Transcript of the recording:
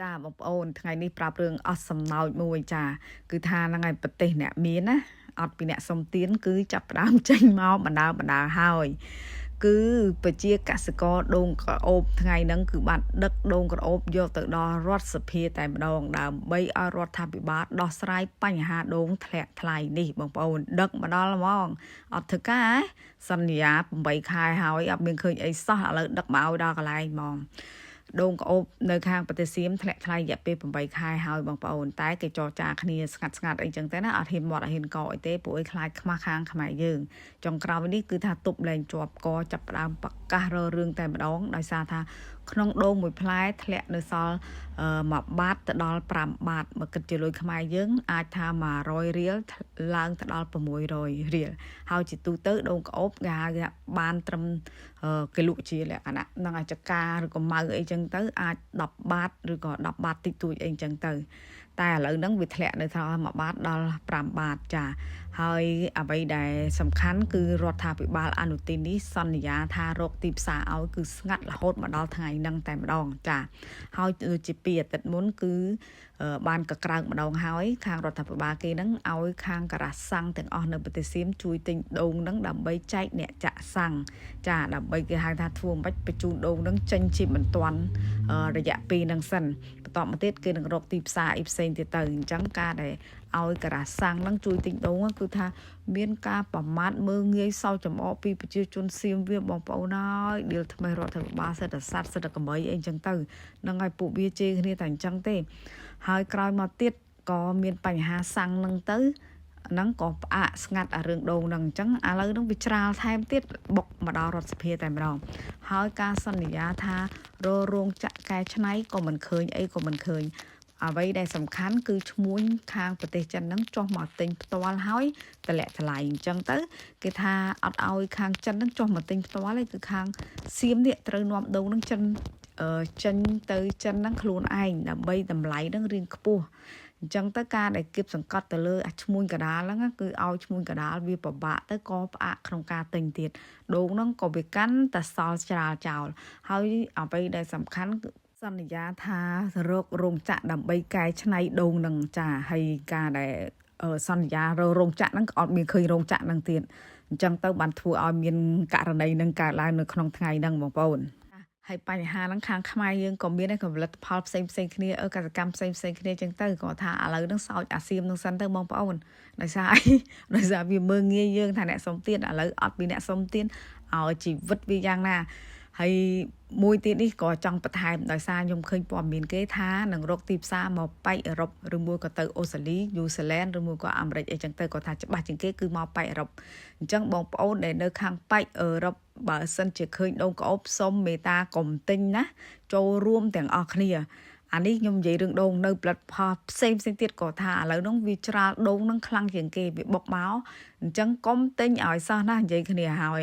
ចាបងប្អូនថ្ងៃនេះប្រាប់រឿងអស់សំណោចមួយចាគឺថាហ្នឹងហើយប្រទេសអ្នកមានណាអត់ពីអ្នកសុំទានគឺចាប់ផ្ដើមចេញមកបណ្ដើបណ្ដើហើយគឺប្រជាកសិករដូងក្រអូបថ្ងៃហ្នឹងគឺបានដឹកដូងក្រអូបយកទៅដល់រដ្ឋសភាតែម្ដងដើម្បីឲ្យរដ្ឋាភិបាលដោះស្រាយបញ្ហាដូងធ្លាក់ថ្លៃនេះបងប្អូនដឹកមកដល់ហ្មងអត់ធ្វើការសន្យា8ខែហើយអត់មានឃើញអីសោះឥឡូវដឹកមកឲ្យដល់កន្លែងហ្មង ដូងក្អូបនៅខាងប្រទេសសៀមធ្លាក់ថ្លៃរយៈពេល8ខែហើយបងប្អូនតែគេចរចាគ្នាស្ងាត់ស្ងាត់អីចឹងទៅណាអត់ហ៊ានមាត់អត់ហ៊ានកអីទេពួកអីខ្លាចខ្មាស់ខាងខ្មែរយើងចុងក្រោយនេះគឺថាទប់លែងជាប់កចាប់ផ្ដើមប្រកាសររឿងតែម្ដងដោយសារថាក្នុងដូងមួយផ្លែធ្លាក់នៅសល់1បាតទៅដល់5បាតមកគិតជាលុយខ្មែរយើងអាចថា100រៀលឡើងទៅដល់600រៀលហើយជាទូទៅដូងក្អូបគេហៅថាបានត្រឹមគេលក់ជាលក្ខណៈនឹងអាចការឬក៏ម៉ៅអីចឹងទៅអាច10បាតឬក៏10បាតតិចតួចអីចឹងទៅតែឥឡូវហ្នឹងវាធ្លាក់នៅថា1បាតដល់5បាតចាហើយអ្វីដែលសំខាន់គឺរដ្ឋាភិបាលអនុទិននេះសន្យាថារកទីផ្សារឲ្យគឺស្ងាត់រហូតមកដល់ថ្ងៃហ្នឹងតែម្ដងចាហើយដូចជាពីអាទិត្យមុនគឺបានកក្រើកម្ដងហើយខាងរដ្ឋាភិបាលគេហ្នឹងឲ្យខាងការ៉ាសាំងទាំងអស់នៅប្រទេសសៀមជួយទិញដូងហ្នឹងដើម្បីចែកអ្នកចាក់សាំងចាដើម្បីគេហៅថាធ្វើមិនបញ្ជូនដូងហ្នឹងចេញជាបន្ទាន់រយៈពេលហ្នឹងសិនបន្តមកទៀតគេនឹងរកទីផ្សារអីផ្សេងទៀតទៅអញ្ចឹងការដែលឲ្យការ៉ាសាំងហ្នឹងជួយទិញដូងគឺថាមានការប្រមាថមើងងាយសោចចំអកពីប្រជាជនសៀមវាបងប្អូនហើយឌីលថ្មីរដ្ឋាភិបាលសិទ្ធិសัตว์សិទ្ធិកម្រីអីអញ្ចឹងទៅនឹងឲ្យពួកវាជេរគ្នាតែអញ្ចឹងទេហើយក្រោយមកទៀតក៏មានបញ្ហាសាំងនឹងទៅហ្នឹងក៏ផ្អាកស្ងាត់អារឿងដូងហ្នឹងអញ្ចឹងឥឡូវហ្នឹងវាច្រាលថែមទៀតបុកមកដល់រដ្ឋសភាតែម្ដងហើយការសន្យាថាររោងចក្រកែច្នៃក៏មិនឃើញអីក៏មិនឃើញអ្វីដែលសំខាន់គឺឈ្មួញខាងប្រទេសចិនហ្នឹងចុះមកទិញផ្ទាល់ហើយតម្លាក់ថ្លៃអញ្ចឹងទៅគេថាអត់ឲ្យខាងចិនហ្នឹងចុះមកទិញផ្ទាល់ទេគឺខាងសៀមនេះត្រូវនាំដូងហ្នឹងចិនចេញទៅចិនហ្នឹងខ្លួនឯងដើម្បីតម្លៃហ្នឹងរៀងខ្ពស់អញ្ចឹងទៅការដែលគៀបសង្កត់ទៅលើអាឈ្មួញកដាលហ្នឹងគឺឲ្យឈ្មួញកដាលវាពិបាកទៅក៏ផ្អាកក្នុងការទិញទៀតដូងហ្នឹងក៏វាកាន់តែសល់ច្រាលចោលហើយអ្វីដែលសំខាន់គឺសន្យាថារករោងចក្រដើម្បីកែច្នៃដូងនឹងចាហើយការដែលសន្យារករោងចក្រហ្នឹងក៏អត់មានឃើញរោងចក្រហ្នឹងទៀតអញ្ចឹងទៅបានធ្វើឲ្យមានករណីនឹងកើតឡើងនៅក្នុងថ្ងៃហ្នឹងបងប្អូនហើយបញ្ហាហ្នឹងខាងខ្មែរយើងក៏មានដែរផលិតផលផ្សេងផ្សេងគ្នាកសិកម្មផ្សេងផ្សេងគ្នាចឹងទៅគាត់ថាឥឡូវហ្នឹងសោចអាសៀមហ្នឹងសិនទៅបងប្អូនដោយសារអីដោយសារវាមើងងាយយើងថាអ្នកសុំទានឥឡូវអត់ពីអ្នកសុំទានឲ្យជីវិតវាយ៉ាងណាហើយមួយទៀតនេះក៏ចង់បន្ថែមដោយសារខ្ញុំឃើញព័ត៌មានគេថានឹងរកទីផ្សារមកប៉ែកអឺរ៉ុបឬមួយក៏ទៅអូស្ត្រាលីញូហ្សេឡង់ឬមួយក៏អាមេរិកអីចឹងទៅគាត់ថាច្បាស់ជាងគេគឺមកប៉ែកអឺរ៉ុបអញ្ចឹងបងប្អូនដែលនៅខាងប៉ែកអឺរ៉ុបបើសិនជាឃើញដូងក្អូបសុំមេតាកុំទិញណាចូលរួមទាំងអស់គ្នាអានេះខ្ញុំនិយាយរឿងដូងនៅផលិតផលផ្សេងផ្សេងទៀតក៏ថាឥឡូវហ្នឹងវាច្រាលដូងហ្នឹងខ្លាំងជាងគេវាបុកមកអញ្ចឹងកុំទិញឲ្យសោះណានិយាយគ្នាហើយ